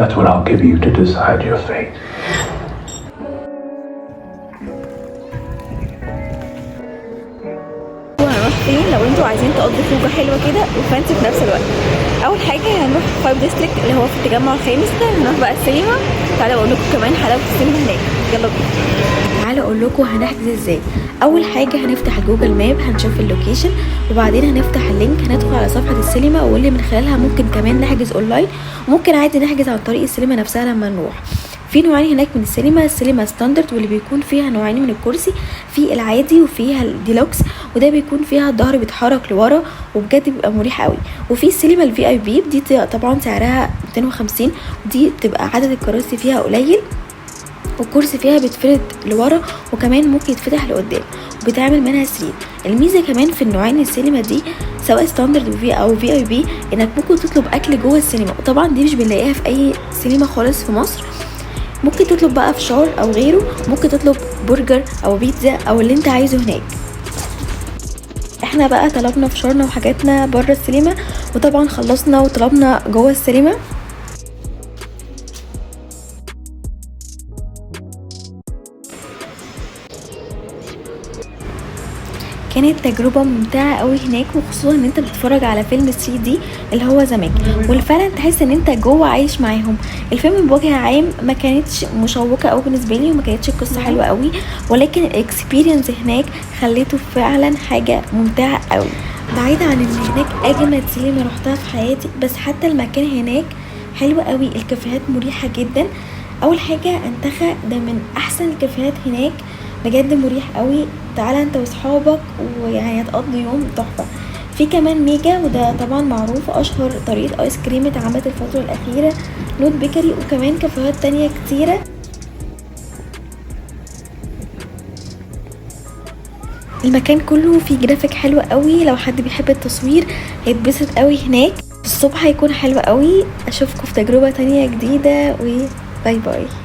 That's what I'll give you to decide your fate. وهنروح فين لو انتوا عايزين تقضوا خروجه حلوة كده و fancy في نفس الوقت؟ اول حاجة هنروح 5 District اللي هو في التجمع الخامس ده، هنروح بقى السينما. تعالوا اقول لكم كمان حلاوة السينما هناك، يلا بينا. تعالوا اقول لكم هنحجز ازاي. اول حاجة هنفتح Google Map، هنشوف ال location، وبعدين هنفتح ال link، هندخل على صفحة السينما واللي من خلالها ممكن كمان نحجز اونلاين، وممكن عادي نحجز عن طريق السينما نفسها لما نروح. في نوعين هناك من السينما، السينما standard واللي بيكون فيها نوعين من الكرسي، في العادي وفيها الديلوكس، وده بيكون فيها الظهر بيتحرك لورا وبجد بيبقى مريح قوي. وفي السينما ال VIP دي طبعا سعرها 250، ودي بتبقى عدد الكراسي فيها قليل، والكرسي فيها بيتفرد لورا وكمان ممكن يتفتح لقدام، وبيتعمل منها سرير. الميزة كمان في النوعين السينما دي سواء standard وفي او VIP انك ممكن تطلب اكل جوه السينما، وطبعا دي مش بنلاقيها في اي سينما خالص في مصر. ممكن تطلب بقى فشار او غيره، ممكن تطلب برجر او بيتزا او اللي انت عايزه هناك. احنا بقى طلبنا فشارنا وحاجاتنا بره السينما، وطبعا خلصنا وطلبنا جوه السينما. كانت تجربة ممتعة قوي هناك، وخصوصا ان انت بتتفرج على فيلم 3D اللي هو The Meg، واللي فعلا تحس ان انت جوه عايش معاهم. الفيلم بوجه عام ما كانتش مشوقة قوي بالنسبة لي، وما كانتش القصة حلوة قوي، ولكن ال experience هناك خليته فعلا حاجة ممتعة قوي. بعيد عن ان هناك اجمد سينما رحتها في حياتي، بس حتى المكان هناك حلو قوي، الكافيهات مريحة جدا. اول حاجة انتخى ده من احسن الكافيهات هناك، بجد مريح قوي. تعالى انت واصحابك ويعني هتقضي يوم تحفة. في كمان ميجا، وده طبعا معروف اشهر طريقة ايس كريم اتعملت الفترة الاخيرة، نوت بيكري، وكمان كافيهات تانية كتيرة. المكان كله فيه جرافيك حلو قوي، لو حد بيحب التصوير هيتبسط قوي هناك. الصبح هيكون حلو قوي. اشوفكم في تجربة تانية جديدة، و bye bye.